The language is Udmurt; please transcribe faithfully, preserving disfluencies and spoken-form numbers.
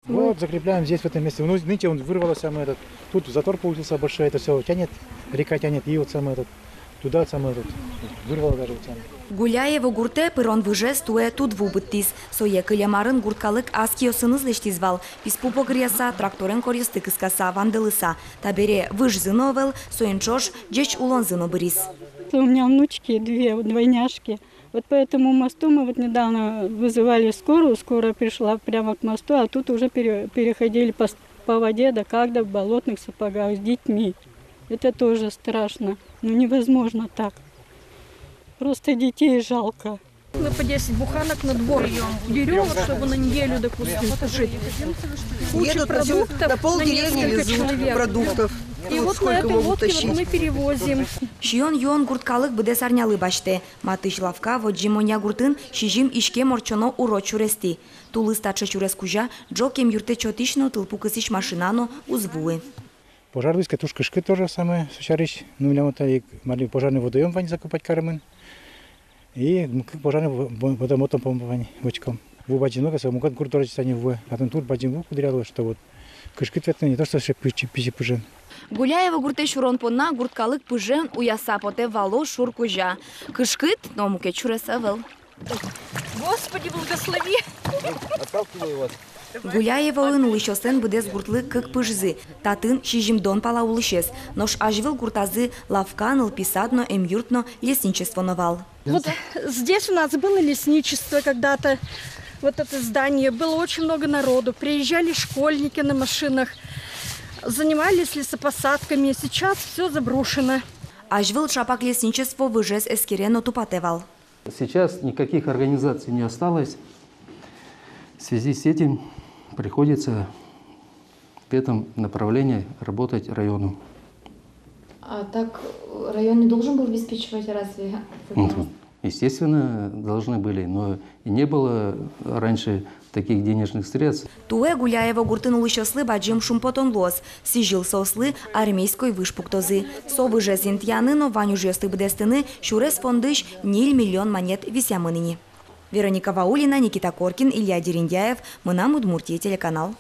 Вот, закрепляем здесь, в этом месте. Ну, нынче он вырвало самое этот. Тут затор получился большой, это все тянет, река тянет, и вот самое этот, туда самое этот, вырвало даже вот самое. Гуляево гуртэ пырон выжез туэ тудву быдтӥз. Сое кылем арын гурт калык ас киосыныз лэсьтӥз вал. Писпу погыръяса, тракторен коръёсты кыскаса, вандылыса. Табере выжзы но ӧвӧл, соин ӵош ӟеч улонзы но быриз. У меня внучки две, двойняшки. Вот по этому мосту мы вот недавно вызывали скорую, скорая пришла прямо к мосту, а тут уже пере-, переходили по, с- по воде, да как, да в болотных сапогах с детьми. Это тоже страшно. Ну, невозможно так. Просто детей жалко. Мы по десять буханок на двор берём, вот, чтобы на неделю, допустим, жить. Куча продуктов на несколько человек. И вот на этой лодке вот мы перевозим. Сиён-юон гурт калык быдэс арнялы басьтэ. Матысь лавка Водӟи Монья гуртын сизьым иськем ортчоно урод сюрестӥ. Тулыс таӵе сюрес кузя ӝог эмъюртэ сётӥсь но, тылпу кысӥсь машина но уз вуы. Пожар луиз ке, туж кышкыт тоже самое, со сярысь. Ну, милям отын ик, мар-а, пожарный водоём вань, закупать каремын. И, м, кык пожарный во-, во-, водомотопомпа вань, вочком. Ву бадӟым луэ ке, со мукет гурт дорозь ик тани вуэ. Татын туж бадӟым ву куддыръя луэ, что вот кышкыт ветлыны, не то что сыӵе пичи, пичи пыжен. Гуляево гуртэ сюрон понна гурт калык пыжен уяса потэ вало шур кузя. Кышкыт, но мукет сюрес ӧвӧл. Господи, благослови! Отталкиваю вас. Гуляевоын улӥсьёслэн быдэс гуртлы кык пыжзы. Татын сизьымдон пала улӥсез. Нош азьвыл гуртазы лавка, нылпи сад но, эмъюрт но, лесничество но вал. Вот здесь у нас было лесничество когда-то. Вот это здание. Было очень много народу. Приезжали школьники на машинах. Занимались лесопосадками. Сейчас всё заброшено. Азьвыл ӵапак лесничество выжез эскере но тупатэ вал. Сейчас никаких организаций не осталось. В связи с этим приходится в этом направлении работать району. А так, э, район не должен был обеспечивать разве? Ну, естественно, должны были, но и не было раньше таких денежных средств. Туэ Гуляево гуртын улӥсьёслы бадӟым шумпотон луоз. Сӥзьыл соослы армейской выж пуктозы. Со выжез интыяны но вань ужъёсты быдэстыны сюрес фондысь ньыль миллион манет висъямын ини. Вероника Ваулина, Никита Коркин, Илья Дерендяев, «Мынам Удмуртие» телеканал.